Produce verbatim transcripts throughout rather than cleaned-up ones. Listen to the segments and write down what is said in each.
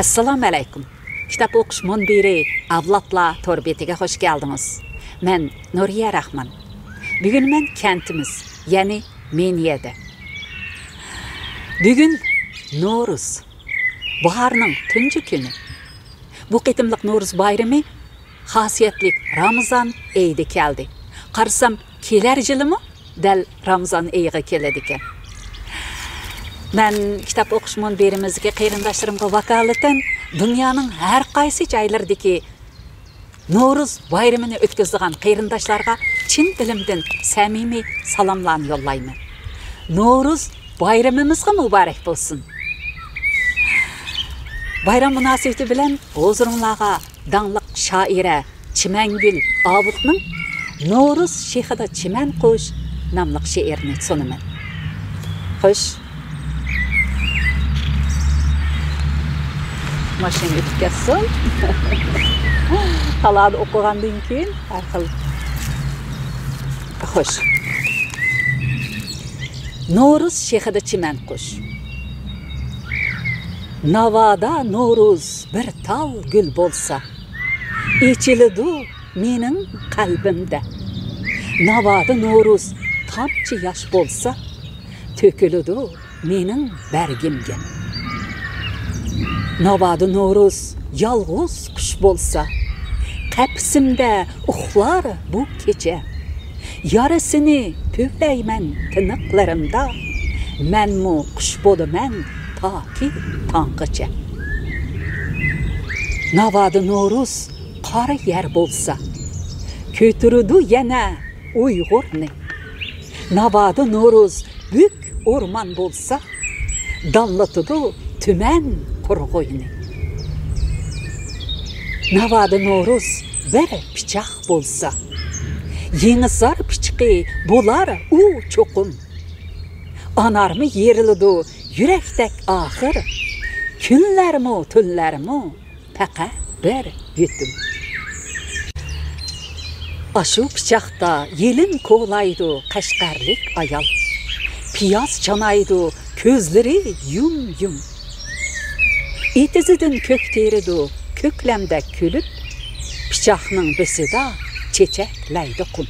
ئەسسالامۇ ئەلەيكۇم. كىتاب ئوقۇش مۇنبىرى ئەۋلادلار تور بېتىگە خوش كەلدىڭىز. مەن نۇرىيە راخمان. بۈگۈن مەن كەنتىمىز، يەنى مېنىيەدە. بۈگۈن نورۇز، باھارنىڭ تۇنجى كۈنى. بۇ قېتىملىق نورۇز بايرىمى خاسىيەتلىك رامىزان ئېيىدا كەلدى. قارىسام، كېلەر يىلىمۇ دەل رامىزان ئېيىغا كېلىدىكەن. مەن كىتاب ئوقۇش مۇنبىرىمىزدىكى قېرىنداشلىرىمغا ۋاكالىتەن دۇنيانىڭ ھەر قايسى جايلىرىدىكى نورۇز بايرىمىنى ئۆتكۈزىدىغان قېرىنداشلارغا چىن دىلىمدىن سەمىمىي سالاملارنى يوللايمەن. نورۇز بايرىمىمىزغا مۇبارەك بولسۇن! بايرام مۇناسىۋىتى بىلەن ھۇزۇرۇڭلارغا داڭلىق شائىرە چىمەنگۈل ئاۋۇتنىڭ «نورۇز شېخىدا چىمەن قۇش» ناملىق شېئىرىنى سۇنىمەن. خوش. ماشىنا ئۆتۈپ كەتسۇن. تالادا ئوقۇغاندىن كېيىن ھەر خىل. خوش. نورۇز شېخىدا چىمەن قۇش. ناۋادا نورۇز بىر تال گۈل بولسا، ئېچىلىدۇ مېنىڭ قەلبىمدە. ناۋادا نورۇز تامچە ياش بولسا، تۆكۈلىدۇ مېنىڭ بەرگىمگە. ناۋادا نورۇز يالغۇز قۇش بولسا، قەپىسىمدە ئۇخلار بۇ كېچە. يارىسىنى پۈۋلەيمەن تىنىقلىرىمدا، مەنمۇ قۇش بولىمەن تاكى تاڭغىچە. ناۋادا نورۇز قارا يەر بولسا، كۆتۈرىدۇ يەنە ئۇيغۇرنى. ناۋادا نورۇز بۈك ئورمان بولسا، دانلىتىدۇ تۈمەن قۇرغۇينى. ناۋادا نورۇز بىر پىچاق بولسا، يېڭىسار پىچىقى بولار ئۇ چوقۇم. ئانارمۇ يېرىلىدۇ يۈرەكتەك ئاخىر، كۈنلەرمۇ، تۈنلەرمۇ پەقەت بىر يۈتۈم. ئاشۇ پىچاقتا يېلىن كولايدۇ قەشقەرلىك ئايال. پىياز چانايدۇ كۆزلىرى يۇم-يۇم. ئېتىزىدىن كۆك تېرىدۇ كۆكلەمدەك كۈلۈپ، پىچاقنىڭ بېشىدا چېچەكلەيدۇ قۇم.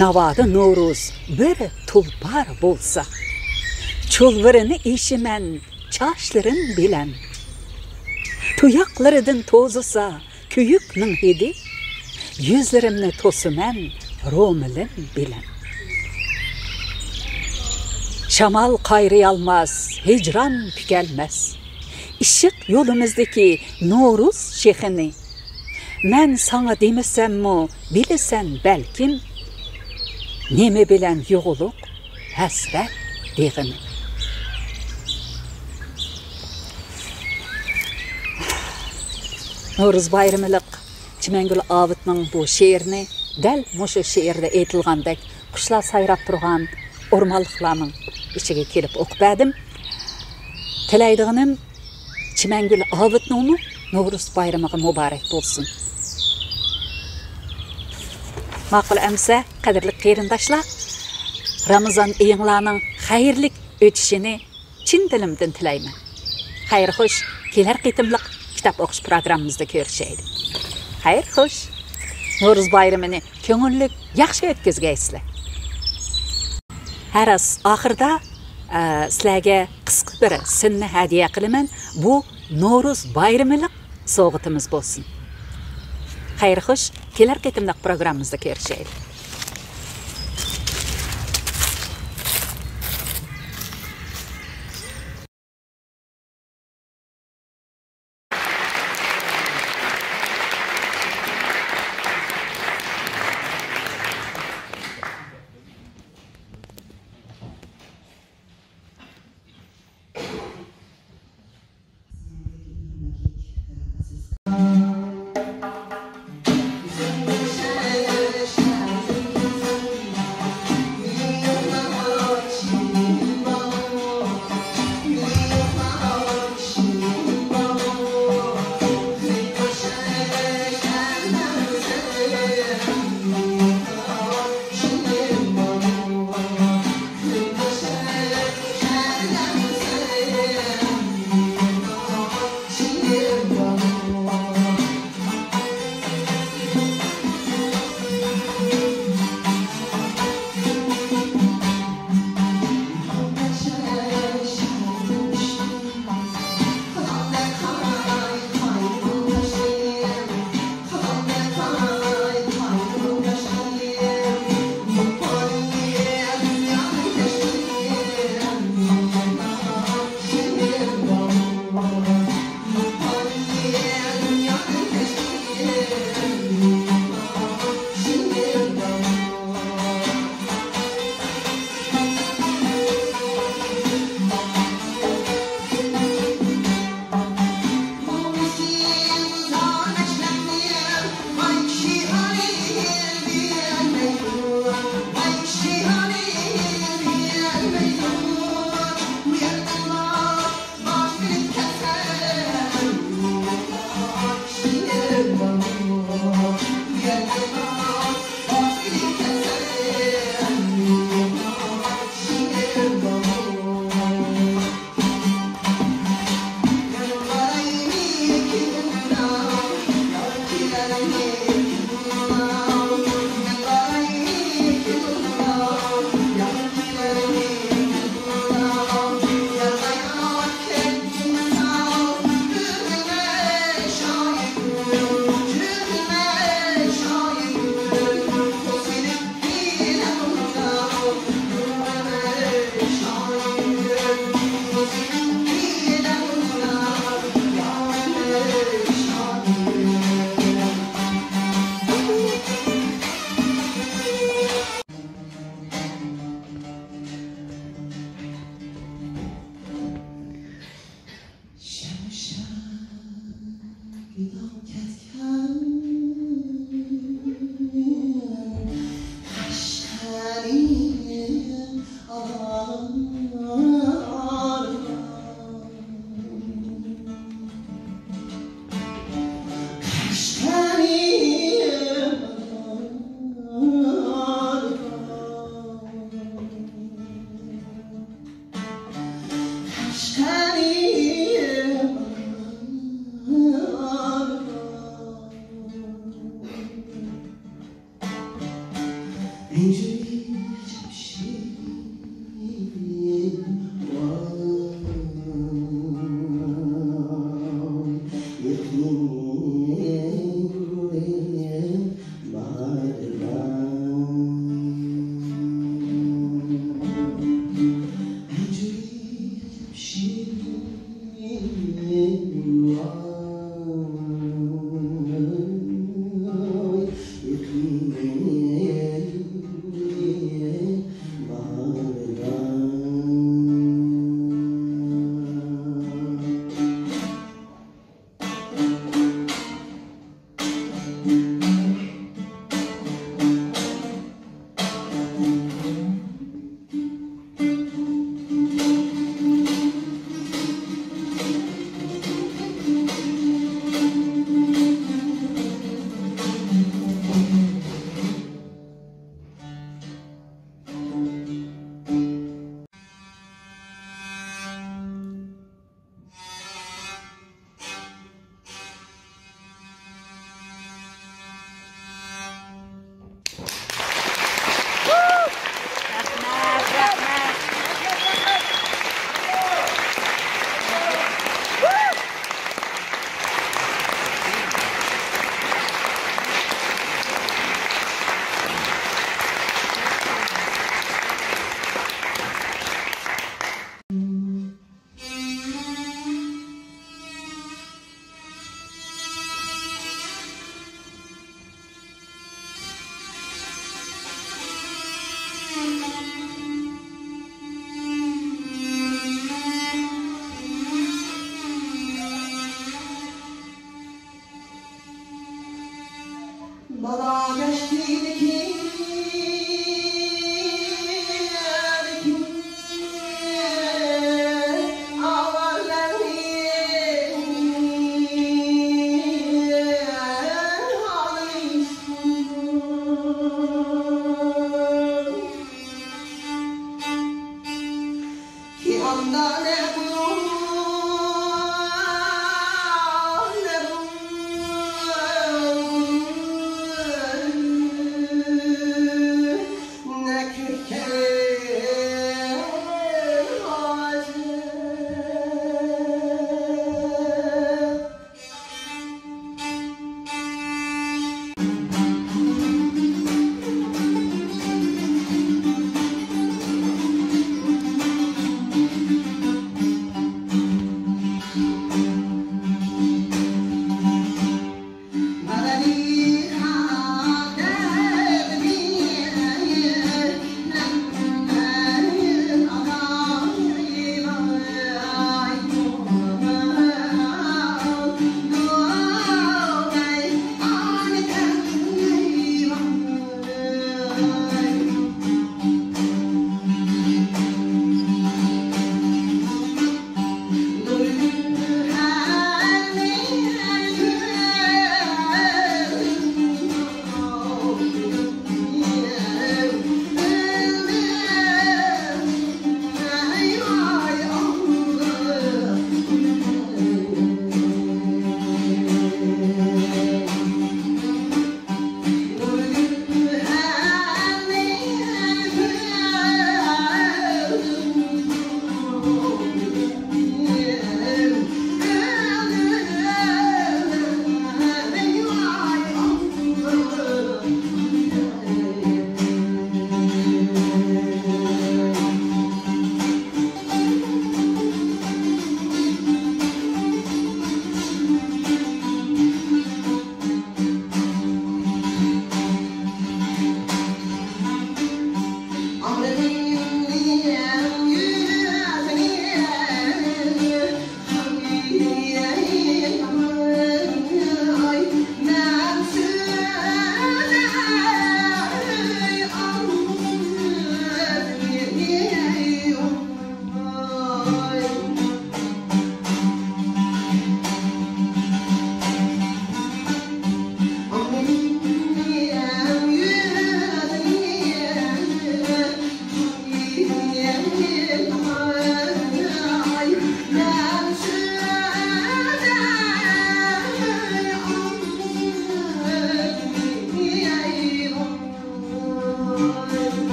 ناۋادا نورۇز بىر تۇلپار بولسا، چۇلۋۇرىنى ئېشىمەن چاچلىرىم بىلەن. تۇياقلىرىدىن توزۇسا كۆيۈكنىڭ ھىدى، يۈزلىرىمنى توسىمەن رومىلىم بىلەن. شامال قايرىيالماس، ھىجران پۈكەلمەس ئىشق يولىمىزدىكى نورۇز شېخىنى. مەن ساڭا دېمىسەممۇ، بىلىسەن بەلكىم، نېمە بىلەن يۇغۇلۇق ھەسرەت دېغىنى. نورۇز بايرىملىق چىمەنگۈل ئاۋۇتنىڭ بۇ شېئىرىنى دەل مۇشۇ شېئىردا ئېيتىلغاندەك قۇشلار سايراپ تۇرغان ئورمانلىقلارنىڭ ئىچىگە كېلىپ ئوقۇپ بەردىم. تىلەيدىغىنىم، چىمەنگۈل ئاۋۇتنىڭمۇ نورۇز بايرىمىغا مۇبارەك بولسۇن. ماقۇل ئەمىسە، قەدىرلىك قېرىنداشلار، رامىزان ئېيىڭلارنىڭ خەيرلىك ئۆتۈشىنى چىن دىلىمدىن تىلەيمەن. خەير خوش، كېلەر قېتىملىق كىتاب ئوقۇش پروگراممىمىزدا كۆرۈشەيلى. خەير خوش. نورۇز بايرىمىنى كۆڭۈللۈك، ياخشى ئۆتكۈزگەيسىلەر. ھە راست، ئاخىرىدا، ئە، سىلەرگە قىسقا بىر سىننى ھەدىيە قىلىمەن. بۇ نورۇز بايرىمىلىق سوۋغىتىمىز بولسۇن. خەير خوش، كېلەر قېتىملىق پروگراممىمىزدا كۆرۈشەيلى. كەتكەن قەشقەرنى ئاۋارە. قەشقەرنى ئاۋارە. بالا كەچتىكى ئاۋارىلەرنىڭ ھالى.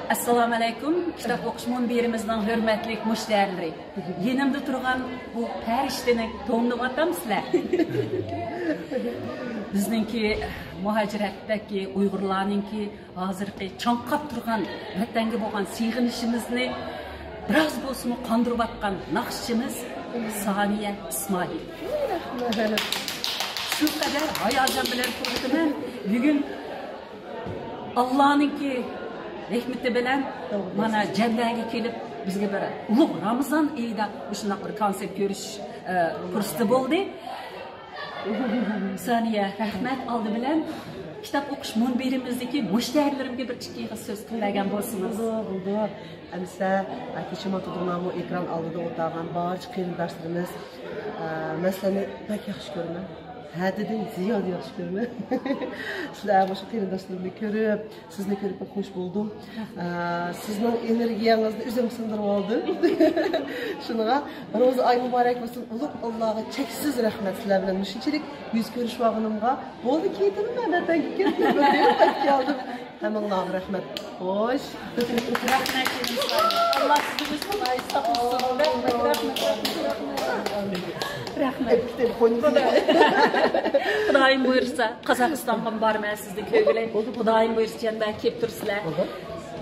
ئەسسالامۇئەلەيكۇم، كىتاب ئوقۇش مۇنبىرىمىزنىڭ ھۆرمەتلىك مۇشتەرىلىرى. يېنىمدا تۇرغان بۇ پەرىشتىنى تونۇۋاتامسىلەر؟ بىزنىڭكى مۇھاجىرەتتىكى ئۇيغۇرلارنىڭكى ھازىرقى چاڭقاپ تۇرغان ۋەتەنگە بولغان سېغىنىشىمىزنى بىراز بولسىمۇ قاندۇرۇۋاتقان ناخشىچىمىز سانىيە ئىسمائىل. شۇ قەدەر ھاياجان بىلەن تۇرۇپتىمەن. بۈگۈن ئاللانىڭكى رەھمىتى بىلەن مانا جەملەرگە كېلىپ، بىزگە بىر ئۇلۇغ رامىزان ئېيىدا مۇشۇنداق بىر كونسېرت كۆرۈش، ئە، پۇرسىتى بولدى. سانىيە، رەھمەت. ئالدى بىلەن كىتاب ئوقۇش مۇنبىرىمىزدىكى مۇشتەرىلىرىمگە بىر ئىككى ئېغىز سۆز قىلىپ بەرگەن بولسىڭىز. بولىدۇ، بولىدۇ. ئەمىسە، ئەتە شۇما تۇردۇڭلارمۇ ئېكران ئالدىدا ئولتۇرغان بارچە قېرىنداشلىرىمىز، ئە، مەن سىلەرنى بەك ياخشى كۆرىمەن. ھەددىدىن زىيادە ياخشى كۆرىمەن. سىلەر مۇشۇ قېرىنداشلىرىمنى كۆرۈپ، سىزنى كۆرۈپ بەك خوش بولدۇم. ئە، سىزنىڭ ئېنېرگىيەڭىزنى ئۆزۈم سىڭدۈرۈپ ئالدىم. شۇنىڭغا روزا ئاي مۇبارەك بولسۇن. ئۇلۇغ ئاللاغا چەكسىز رەھمەت سىلەر بىلەن مۇشۇنچىلىك يۈز كۆرۈشۈۋالغىنىمغا. بولدى، كېتىمەن، ۋەتەنگە كەتتىم. بىر يىل قايتىپ كەلدىم. ھەممىڭلارغا رەھمەت. خوش. رەھمەت، ئاللا سىزنى ئۆز قولايىغا ساقلىسۇن. رەھمەت، رەھمەت، رەھمەت، رەھمەت. رەھمەت. خۇدايىم بۇيرۇسا، قازاقىستانغا بارىمەن سىزنى كۆرگىلى. خۇدايىم بۇيرۇسا، يەنە كېلىپ تۇرىسىلەر.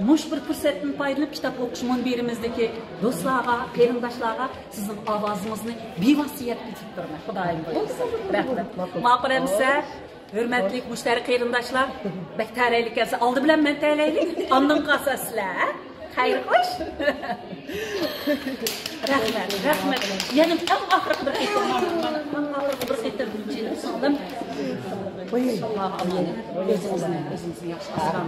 مۇشۇ بىر پۇرسەتتىن پايدىلىنىپ، كىتاب ئوقۇش مۇنبىرىمىزدىكى دوستلارغا، قېرىنداشلارغا سىزنىڭ ئاۋازىڭىزنى بىۋاسىتە يەتكۈزۈپ تۇرىمەن. خۇدايىم بۇيرۇسا. رەھمەت. ماقۇل ئەمىسە. ھۆرمەتلىك مۇشتەرى قېرىنداشلار، بەك تەلەيلىك كەلسە، ئالدى بىلەن مەن تەلەيلىك، ئاندىن قالسا سىلەر، ھە؟ خەير خوش. رەھمەت، رەھمەت. يەنە ئەڭ ئاخىرقى بىر قېتىم، مانا، ئەڭ ئاخىرقى بىر قېتىم، سىڭلىم. ئاللاغا ئامانەت. ئۆزىڭىزنى، ئۆزىڭىزنى ياخشى ئاسراڭ.